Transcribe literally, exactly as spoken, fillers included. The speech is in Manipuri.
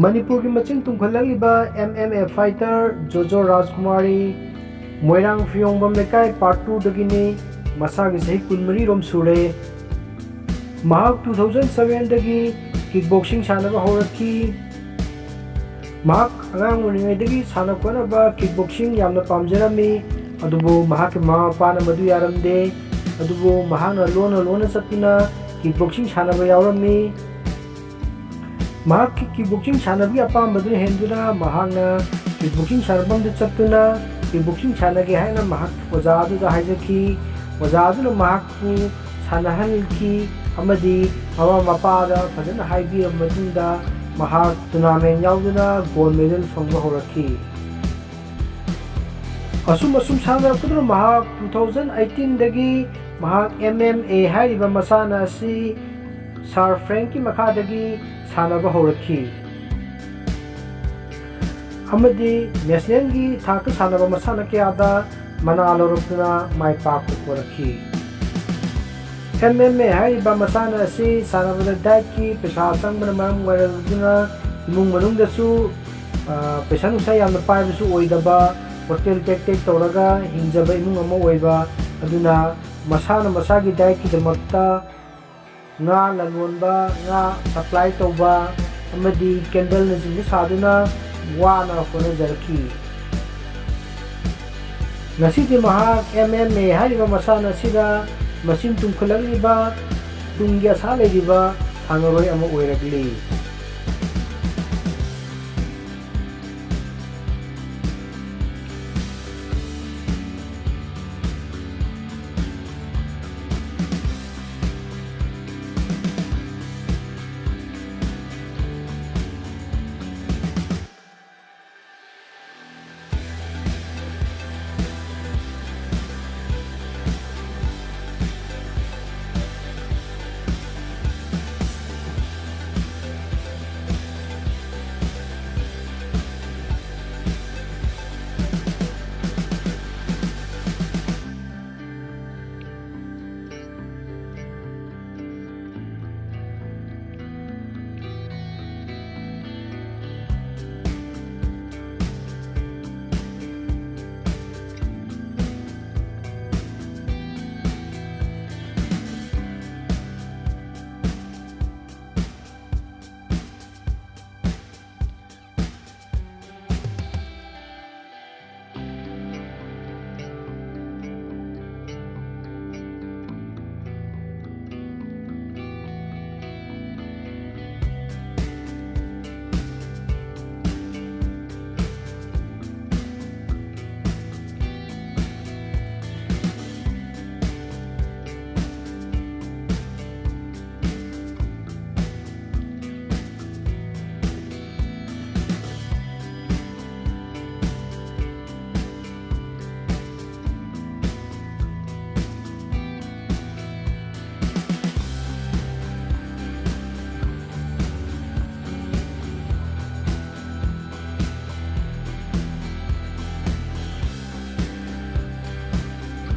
ꯃꯅꯤꯄꯨꯔꯒꯤ ꯃꯆꯤꯟ ꯇꯨꯝꯈꯠꯂꯛꯂꯤꯕ M M A fighter ꯖꯣꯖꯣ ꯔꯥꯖꯀꯨꯃꯥꯔꯤ, ꯃꯣꯏꯔꯥꯡ ꯐꯤꯌꯣꯡꯕꯝ ꯂꯩꯀꯥꯏ, ꯄꯥꯔꯠ ꯇꯨꯗꯒꯤꯅꯤ꯫ ꯃꯁꯥꯒꯤ ꯆꯍꯤ ꯀꯨꯟꯃꯔꯤ ꯔꯣꯝ ꯁꯨꯔꯦ꯫ ꯃꯍꯥꯛ two thousand seven ꯗꯒꯤ kick boxing ꯁꯥꯟꯅꯕ ꯍꯧꯔꯛꯈꯤ꯫ ꯃꯍꯥꯛ ꯑꯉꯥꯡ ꯑꯣꯏꯔꯤꯉꯩꯗꯒꯤ ꯁꯥꯟꯅ ꯈꯣꯠꯅꯕ, kick boxing ꯌꯥꯝꯅ ꯄꯥꯝꯖꯔꯝꯃꯤ, ꯑꯗꯨꯕꯨ ꯃꯍꯥꯛꯀꯤ ꯃꯃꯥ ꯃꯄꯥꯅ ꯃꯗꯨ ꯌꯥꯔꯝꯗꯦ꯫ ꯑꯗꯨꯕꯨ ꯃꯍꯥꯛꯅ ꯂꯣꯟꯅ ꯂꯣꯟꯅ ꯆꯠꯇꯨꯅ kick boxing ꯁꯥꯟꯅꯕ ꯌꯥꯎꯔꯝꯃꯤ꯫ ꯃꯍꯥꯛꯀꯤ kick boxing ꯁꯥꯟꯅꯕꯒꯤ ꯑꯄꯥꯝꯕꯗꯨꯅ ꯍꯦꯟꯗꯨꯅ ꯃꯍꯥꯛꯅ kick boxing ꯁꯥꯟꯅꯐꯝꯗ ꯆꯠꯇꯨꯅ kick boxing ꯁꯥꯟꯅꯒꯦ ꯍꯥꯏꯅ ꯃꯍꯥꯛ ꯑꯣꯖꯥ ꯑꯗꯨꯗ ꯍꯥꯏꯖꯈꯤ꯫ ꯑꯣꯖꯥ ꯑꯗꯨꯅ ꯃꯍꯥꯛꯄꯨ ꯁꯥꯟꯅꯍꯟꯈꯤ ꯑꯃꯗꯤ ꯃꯃꯥ ꯃꯄꯥꯗ ꯐꯖꯅ ꯍꯥꯏꯕꯤꯔꯕ ꯃꯇꯨꯡꯗ ꯃꯍꯥꯛ tournament ꯌꯥꯎꯗꯨꯅ gold medal ꯐꯪꯕ ꯍꯧꯔꯛꯈꯤ꯫ ꯑꯁꯨꯝ ꯑꯁꯨꯝ ꯁꯥꯟꯅꯔꯛꯄꯗꯨꯅ ꯃꯍꯥꯛ two thousand eighteen ꯗꯒꯤ ꯃꯍꯥꯛ M M A ꯍꯥꯏꯔꯤꯕ ꯃꯁꯥꯟꯅ ꯑꯁꯤ ꯁꯥꯔ ꯐ꯭ꯔꯦꯡꯀꯤ ꯃꯈꯥꯗꯒꯤ ꯁꯥꯟꯅꯕ ꯍꯧꯔꯛꯈꯤ ꯑꯃꯗꯤ national ꯒꯤ ꯊꯥꯛꯇ ꯁꯥꯟꯅꯕ ꯃꯁꯥꯟꯅ ꯀꯌꯥꯗ ꯃꯅꯥ ꯂꯧꯔꯛꯇꯨꯅ ꯃꯥꯏ ꯄꯥꯛꯄ ꯄꯨꯔꯛꯈꯤ꯫ M M A ꯍꯥꯏꯔꯤꯕ ꯃꯁꯥꯟꯅ ꯑꯁꯤ ꯁꯥꯟꯅꯕꯗ diet ꯀꯤ ꯄꯩꯁꯥ ꯆꯪꯕꯅ ꯃꯔꯝ ꯑꯣꯏꯔꯗꯨꯅ ꯏꯃꯨꯡ ꯃꯅꯨꯡꯗꯁꯨ, ꯑ, ꯄꯩꯁꯥ ꯅꯨꯡꯁꯥ ꯌꯥꯝꯅ ꯄꯥꯏꯕꯁꯨ ꯑꯣꯏꯗꯕ, ꯍꯣꯇꯦꯜ ꯇꯦꯛ ꯇꯦꯛ ꯇꯧꯔꯒ ꯍꯤꯡꯖꯕ ꯏꯃꯨꯡ ꯑꯃ ꯑꯣꯏꯕ ꯑꯗꯨꯅ ꯃꯁꯥꯅ ꯃꯁꯥꯒꯤ diet ꯀꯤꯗꯃꯛꯇ ꯉꯥ ꯂꯂꯣꯟꯕ, ꯉꯥ supply ꯇꯧꯕ ꯑꯃꯗꯤ candle ꯅꯆꯤꯡꯕ ꯁꯥꯗꯨꯅ ꯋꯥꯅ ꯍꯣꯠꯅꯖꯔꯛꯈꯤ꯫ ꯉꯁꯤꯗꯤ ꯃꯍꯥꯛ M M A ꯍꯥꯏꯔꯤꯕ ꯃꯁꯥꯟꯅ ꯑꯁꯤꯗ ꯃꯆꯤꯟ ꯇꯨꯝꯈꯠꯂꯛꯂꯤꯕ ꯇꯨꯡꯒꯤ ꯑꯁꯥ ꯂꯩꯔꯤꯕ ꯁꯥꯟꯅꯔꯣꯏ ꯑꯃ ꯑꯣꯏꯔꯛꯂꯤ꯫